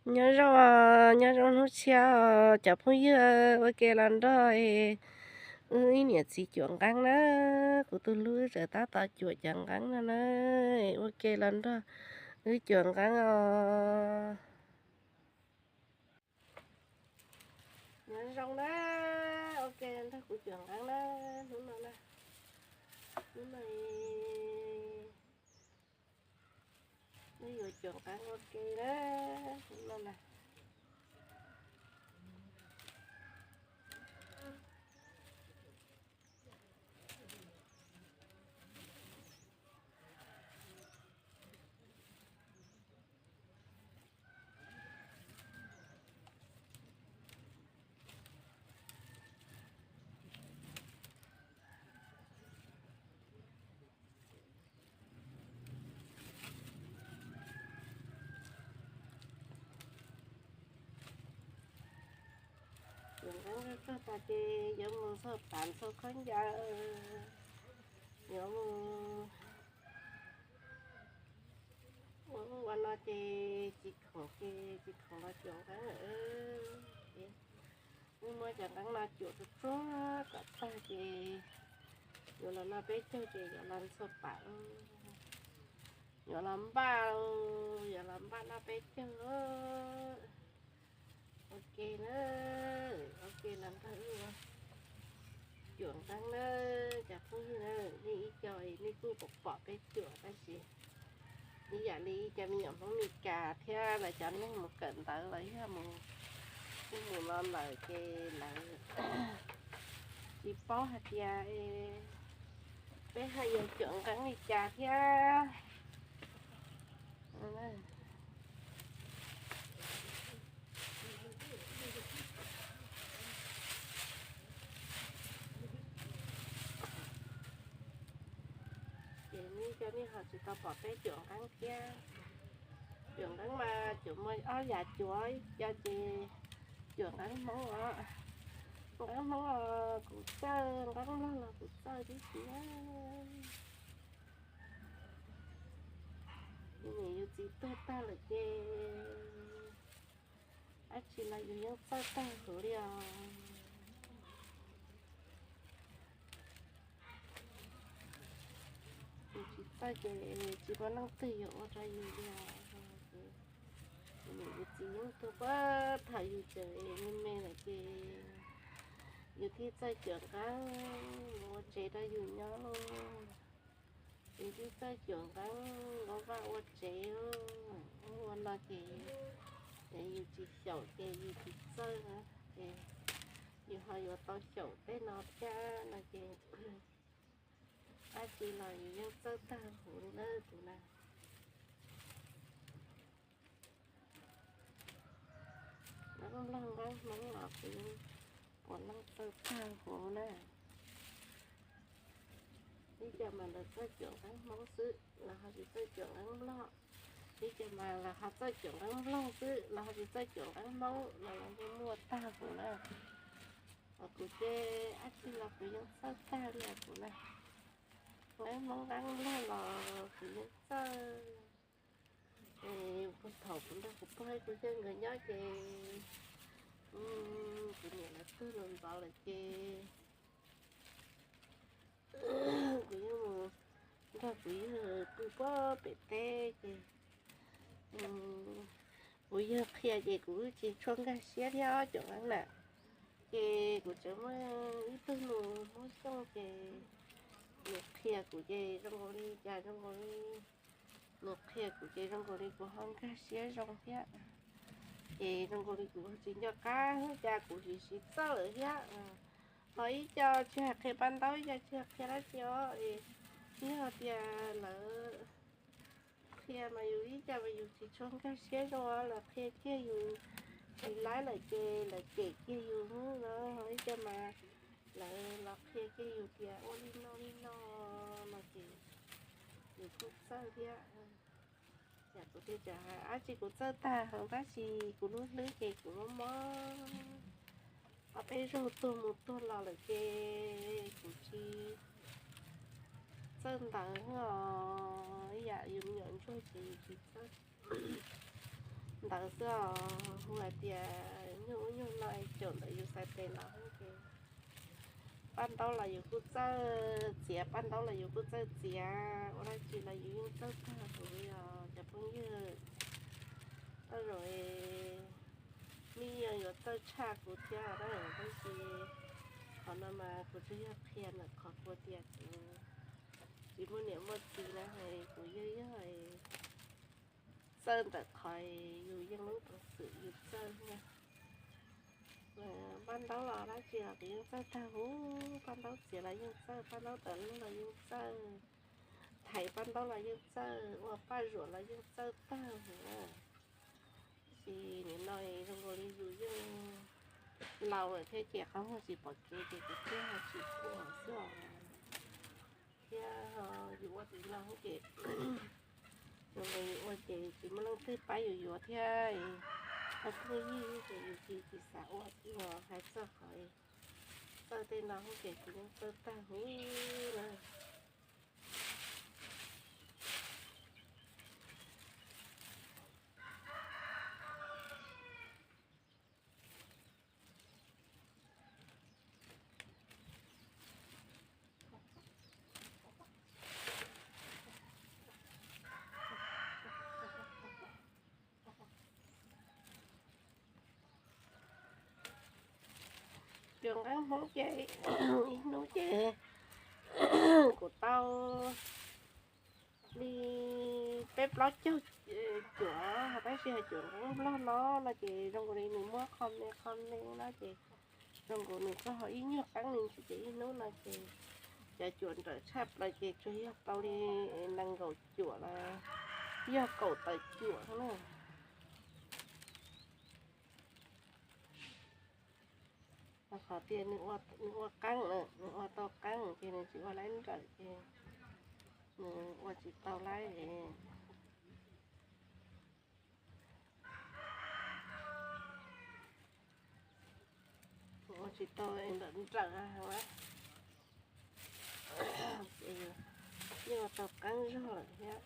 Nyob zoo, nyob zoo hnub tshiab os cov phooj ywg, ua ke los nrog wb ib niam txiv cuam nqeeb na. Kuv tus hlub tseem tab tom cuam cov nqeeb no na. Ua ke los nrog wb cuam nqeeb os. Nyob zoo na, ua ke nrog kuv cuam nqeeb na, hnub no na, hnub no wb yuav cuam nqeeb ua ke na, hnub no na. Cuam nqeeb tag ces yuav mus ntxhua pav ntxhua khaub ncaws, yuav mus ua ub ua no ces tsis khoom ces tsis khoom los cuam nqeeb lawm. Wb muab cov nqeeb no cuam tsuag tsuag kom tag ces yuav los noj peb caug ces yuav los ntxhua pav, yuav los npaj, yuav los npaj noj peb caug. Ua ke na, ua ke los nrog wb cuam nqeeb na, cov phooj ywg na, nej ib co nej kuj pom pom peb cuam tab sis ib yam li ib co me nyuam Hmoob Mes Kas thiab lawv cov neeg mus kawm ntawv los yog mus, mus no lawm ces lawv tsis paub hais tias peb haj yam cuam nqeeb li cas thiab. Ces nej cov nej ho tsis tau pom peb cuam nqeeb thiab. Cuam nqeeb mas cuam muaj ob yam cuam, ib co ces cuam nqeeb Hmoob os. Nqeeb Hmoob los kuv txawj, nqeeb Nplog los kuv txawj tib si. Yus niam yus txiv tuag tag lawm ces dab tsi los yus yeej txawj tag huv li os. Yus tsis txawj ces tsis muaj leej twg yuav ua rau yus li os. Yus niam yus txiv yeej tuag puag thaum yus tseem me me lawm ces yus thiaj txawj cuam nqeeb mus ua tsev rau yus nyob lauj. Yus thiaj txawj cuam nqeeb ua vaj ua tsev, ua no ces yus tsis xyaum ces yus tsis txawj na, ces yus ho yuav tau xyaum tej no thiab no ces dab tsi los yus yeej txawj tag huv li na tus na. Nqeeb Nplog nqeeb Hmoob los kuv yeej puav leej txawj tag huv na. Ib co mas lawv txawj cuam nqeeb Hmoob xwb, lawv ho tsis txawj cuam nqeeb Nplog. Ib co mas lawv ho txawj cuam nqeeb Nplog xwb, lawv ho tsis txawj cuam nqeeb Hmoob los lawv yeej muaj tag huv na. Hos kuv ces dab tsi los kuv yeej txawj tag li os kuv na. Nqeeb Hmoob nqeeb Nplog los kuv yeej txawj. Puag thaum kuv nrog kuv pog kuv yawg nkawd nyob ces kuv niam lawv tuag los ntxov lawm ces kuv yeej mus nrog kuv yawg pw puag pem teb ces kuv yawg qhia ces kuv tsis tshua nkag siab thiab cuam nqeeb na. Ces kuv tseem muaj ib tug nus Hmoob Xyooj ces nws qhia kuv ces zoo nkaus li cas zoo nkaus li, nws qhia kuv ces zoo nkaus li kuv ho nkag siab zoo thiab. Ces zoo nkaus li kuv tsis nco qab cas kuv tsis txawj lawm thiab. Ho ib co tsis hais qhia paj ntaub, ib co tsis hais qhia dab tsi os, yog tias lawv qhia mas yus ib co mas yus tsis tshua nkag siab zoo, lawv qhia kiag yus tsis laib lawm ces lawv cem kiag yus no. Ho ib co mas lawv los qhia kiag yus tias ua li no li no no ces yus kuj txawj thiab. Yam kuv thiaj tseem hais dab tsi kuv txawj tag heev tab sis kuv lub hlwb ces kuv mob mob, ob peb zaug tuag mus tuag los lawm ces kuv tsis txawj ntawv os. Ib yam yus me nyuam ntsuag ces yus tsis txawj, ntawd xwb os. Hu hais tias nyuag ub nyuag no caum ntawm yus xais tes los ces paj ntaub los yus kuj txawj txiav, paj ntaub los yus kuj txawj txiav, ua dab tsi los yus yeej txawj tag huv li os cov phooj ywg. Tej zaum nej yeej yuav txawj tshaj kuv thiab, tab sis qhov no mas kuv tsuas yog qhia ntawm qhov kuv tias kuv tsis muaj niam muaj txiv na, kuv yeej yog txawj ntawm qhov yus yeej lub peev xwm yus txawj na. Paj ntaub los dab tsi los kuv yeej txawj tag huv, paj ntaub txiav los yeej txawj, paj ntaub tawm lub los yeej txawj, thaiv paj ntaub los yeej txawj, ua paj zuam los yeej txawj tag huv na. Tab sis nim no zoo nkaus li yus yeej laus lawm thiab ces qhov muag tsis pom kev ces kuv thiaj tsis ua xwb os. Thiab yus ua tsis laus ces zoo nkaus yus ua ces tsis muaj leej twg pab yus yuav thiab, ua phooj ywg ces yus tsis tsis xav ua xwb os. Hais txog qhov txawj tej no ces kuv yeej txawj tag huv na. Cuam nqeeb Hmoob ces ib hnub ces kuv tau li peb plaub caug cuam, tab sis hais cuam nqeeb Nplog no no ces zoo nkaus li nws muab qho me qho me no ces zoo nkaus nws txog ho ib nyuag qeeb li ntsis ces ib hnub no ces cov cuam nrawm tshaj plaws ces tsuas yog tau li nees nkaum cuam los yog kaum tawm cuam na. Qhov tias nws ua qeeb, nws ua tau qeeb ces nws tsis ua laib nrawm ces nws ua tsis tau laib es ua tsis tau nrawm nrawm heev lawm. Ces yeej ua tau qeeb zog lawm thiab.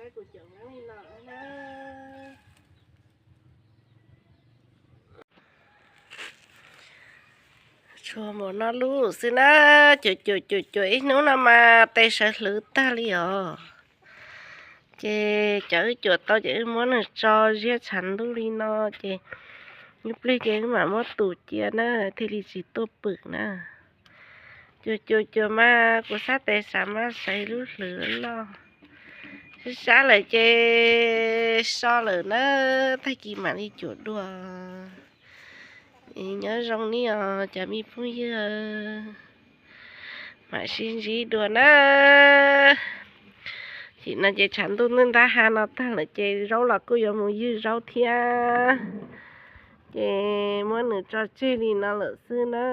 Kuv cov nab li no na. Tshuav npaum no lub xwb na, cuam cuam cuam cuam ib hnub no mas tes sawv hlwv tag li os. Ces cov wb cuam tau ces wb muab nws tso ziab tshav ntuj li no, ces ib pliag ces wb mam muab tus cia na, thiaj li tsis tuaj pwm na. Cuam cuam cuam mas kuv sab tes sawv mas sawv lub hlwv loj. Sab sab lawm ces so lawm na, tag kis mam li cuam dua. Nyob zoo nej os cov me phooj ywg, mam sib ntsib dua na. Tam sim no ces tshav ntuj ntab ntab ha no tag lawm ces zaub los kuj yuav mus ywg zaub thiab. Ces muab nws tso tseg li no lawm xwb na.